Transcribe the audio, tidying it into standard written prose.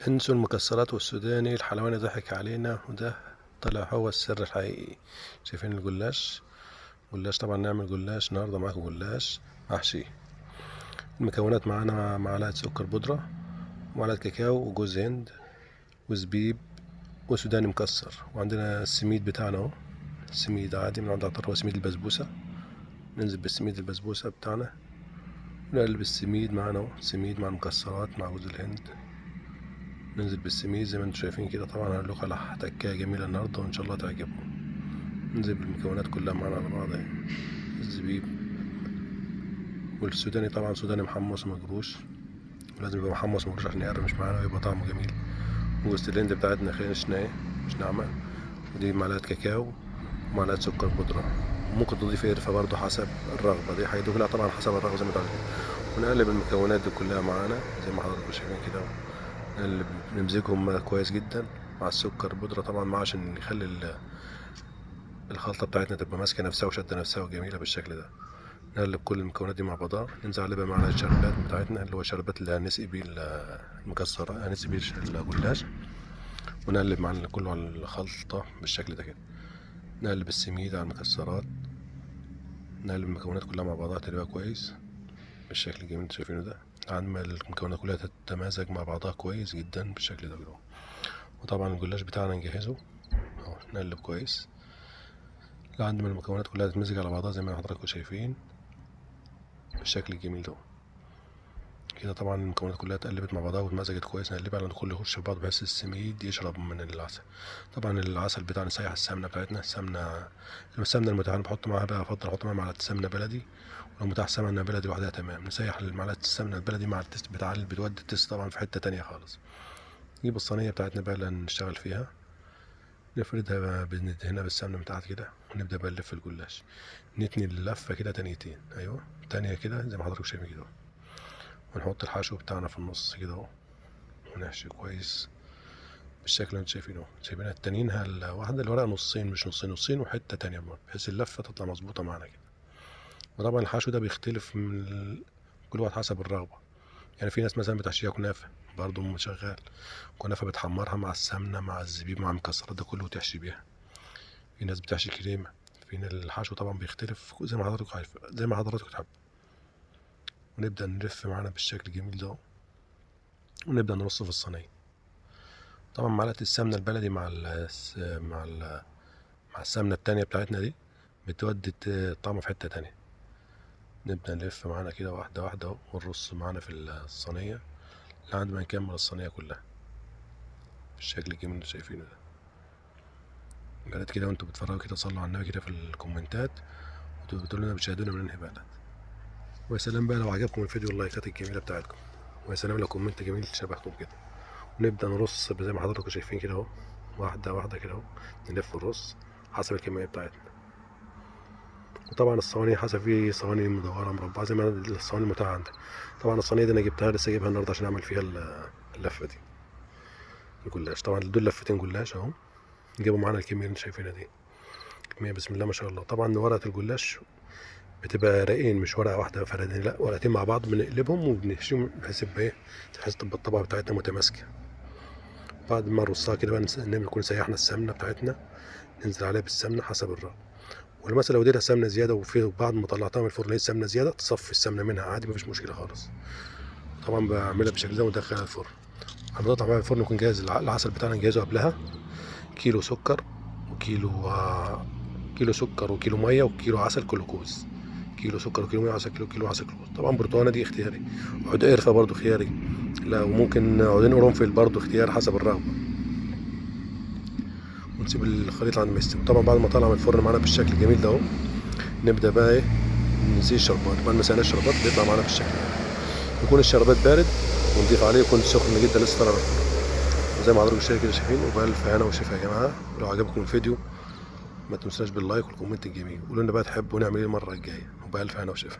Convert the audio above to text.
انسوا المكسرات والسوداني، الحلواني ضحك علينا وده طلع هو السر الحقيقي. شايفين الجلاش؟ جلاش طبعا نعمل جلاش النهارده معاكم، جلاش محشي. المكونات معانا معلقه سكر بودره ومعلقة كاكاو وجوز هند وزبيب وسوداني مكسر، وعندنا السميد بتاعنا اهو، سميد عادي من عند عطار، هو سميد البسبوسه. ننزل بالسميد البسبوسه بتاعنا، نقلب السميد معانا اهو، سميد مع المكسرات مع جوز الهند. ننزل بالسميد زي ما انتم شايفين كده. طبعا هقول لكم على تكايه جميلة النهارده وان شاء الله تعجبكم. ننزل بالمكونات كلها معانا على بعض اهي، الزبيب والسوداني، طبعا سوداني محمص ومجروش، ولازم يبقى محمص ومجروش عشان يقرمش معانا ويبقى طعمه جميل. وجوز الهند بتاعتنا خشنة اهي مش ناعمة، ودي معلقة كاكاو ومعلقة سكر بودرة، وممكن تضيف قرفة برضو حسب الرغبة، دي حاجات كلها طبعا حسب الرغبة زي ما انتوا عارفين. ونقلب المكونات دي كلها معانا زي ما حضراتكم شايفين كده، نقلب نمزجهم كويس جدا مع السكر بودرة طبعا مع عشان نخلي الخلطة بتاعتنا تبقى ماسكة نفسها وشادة نفسها وجميلة بالشكل ده. نقلب كل المكونات دي مع بعضها، ننزل عليها بقى معلقة الشربات بتاعتنا اللي هو الشربات اللي هنسقي بيه المكسرات، هنسقي بيه الجلاش، ونقلب معانا كله على الخلطة بالشكل ده كده. نقلب السميد على المكسرات، نقلب المكونات كلها مع بعضها تقلبها كويس بالشكل الجميل اللي انتوا شايفينه ده، لحد ما المكونات كلها تتمازج مع بعضها كويس جدا بالشكل ده كده. وطبعا الجلاش بتاعنا نجهزه اهو، نقلب كويس لحد ما المكونات كلها تتمزج على بعضها زي ما حضراتكم شايفين بالشكل الجميل ده كده. طبعا المكونات كلها اتقلبت مع بعضها واتمزجت كويس، نقلبها على كل يخش في بعض بحيث السميد يشرب من العسل. طبعا العسل بتاعنا سايح السمنة بتاعتنا، السمنة المتاحة بحط معاها بقى، افضل احط معاها معلقه سمنه بلدي، ولو متاح سمنه بلدي لوحدها تمام. نسيح معلقه السمنة البلدي مع ال taste بتاع اللي بتودي ال taste طبعا في حتة تانية خالص. نجيب الصينية بتاعتنا بقى اللي هنشتغل فيها، نفردها بقى، بندهنها بالسمنه من تحت كده، ونبدا بقى نلف الجلاش، نتني اللفة كده تانيتين، ايوه تانية كده زي ما حضراتكم شايفين كده، ونحط الحشو بتاعنا في النص كده اهو، ونحشي كويس بالشكل اللي انتوا شايفينه اهو. شايفينها التانيينها الواحدة الورقة نصين، مش نصين، نصين وحتة تانية برضه، بحيث اللفة تطلع مظبوطة معانا كده. وطبعا الحشو ده بيختلف من كل واحد حسب الرغبة، يعني في ناس مثلا بتحشيها كنافة برضه شغال، كنافة بتحمرها مع السمنة مع الزبيب مع المكسرات ده كله وتحشي بيها. في ناس بتحشي كريمة، في الحشو طبعا بيختلف زي ما حضراتكم عارف، زي ما حضراتكم تحبوا. ونبدأ نلف معانا بالشكل الجميل ده، ونبدأ نرصه في الصينية. طبعا معلقة السمنة البلدي مع السمنة التانية بتاعتنا دي بتودي الطعم في حتة تانية. نبدأ نلف معانا كده واحدة واحدة اهو، ونرص معانا في الصينية لحد ما نكمل الصينية كلها بالشكل الجميل اللي انتوا شايفينه ده. بلد كده وانتوا بتتفرجوا كده صلوا على النبي كده في الكومنتات، وتقولوا لنا بتشاهدونا من انهي بلد. ويا سلام بقى لو عجبكم الفيديو اللايكات الجميلة بتاعتكم، ويا سلام لو comment جميل شبهكم كده. ونبدأ نرص زي ما حضراتكم شايفين كده اهو، واحدة واحدة كده اهو، نلف الرص حسب الكمية بتاعتنا. وطبعا الصواني حسب، في صواني مدورة مربعة زي ما الصواني المتاحة عندك. طبعا الصينية دي أنا جبتها لسه جايبها النهاردة عشان أعمل فيها اللفة دي الجلاش. طبعا دول لفتين جلاش اهو، جابوا معانا الكمية اللي انتوا شايفينها دي، كمية بسم الله ما شاء الله. طبعا ورقة الجلاش بتبقى رقين، مش ورقة واحدة فردين، لا ورقتين مع بعض، بنقلبهم وبنحشيهم بحيث يبقى ايه، تحس تبقى الطبقة بتاعتنا متماسكة. بعد ما نرصها كده بقى نكون سيحنا السمنة بتاعتنا، ننزل عليها بالسمنة حسب الرغبة. ولو مثلا اديتها سمنة زيادة وفي بعد ما طلعتها من الفرن لقيت سمنة زيادة، تصفي السمنة منها عادي مفيش مشكلة خالص. طبعا بعملها بالشكل ده وندخلها الفرن. قبل ما تطلع بقى الفرن يكون جاهز العسل بتاعنا، نجهزه قبلها، كيلو سكر وكيلو، كيلو سكر وكيلو مية وكيلو عسل كلوكوز، كيلو سكر وكيلو مية وعسل كيلو، كيلو عسل كلوكوز. طبعا برتقانه دي اختياري، عود قرفه برضو خياري، لا وممكن عودين قرنفل برضو اختيار حسب الرغبة. ونسيب الخليط عند ما يستوي. طبعا بعد ما طلع من الفرن معانا بالشكل الجميل ده اهو، نبدا بقى ايه، نسيب الشربات. بعد ما سقينا الشربات بيطلع معانا بالشكل ده، يكون الشربات بارد ونضيف عليه، يكون سخن جدا لسه طالع من الفرن زي ما حضراتكم شايفين كده، شايفين. وبألف هنا وشفا يا جماعة. ولو عجبكم الفيديو ما تنسوناش بال like وال comment الجميل، قولوا لنا بقى تحبوا نعمل ايه المرة الجاية. وبألف هنا وشفا.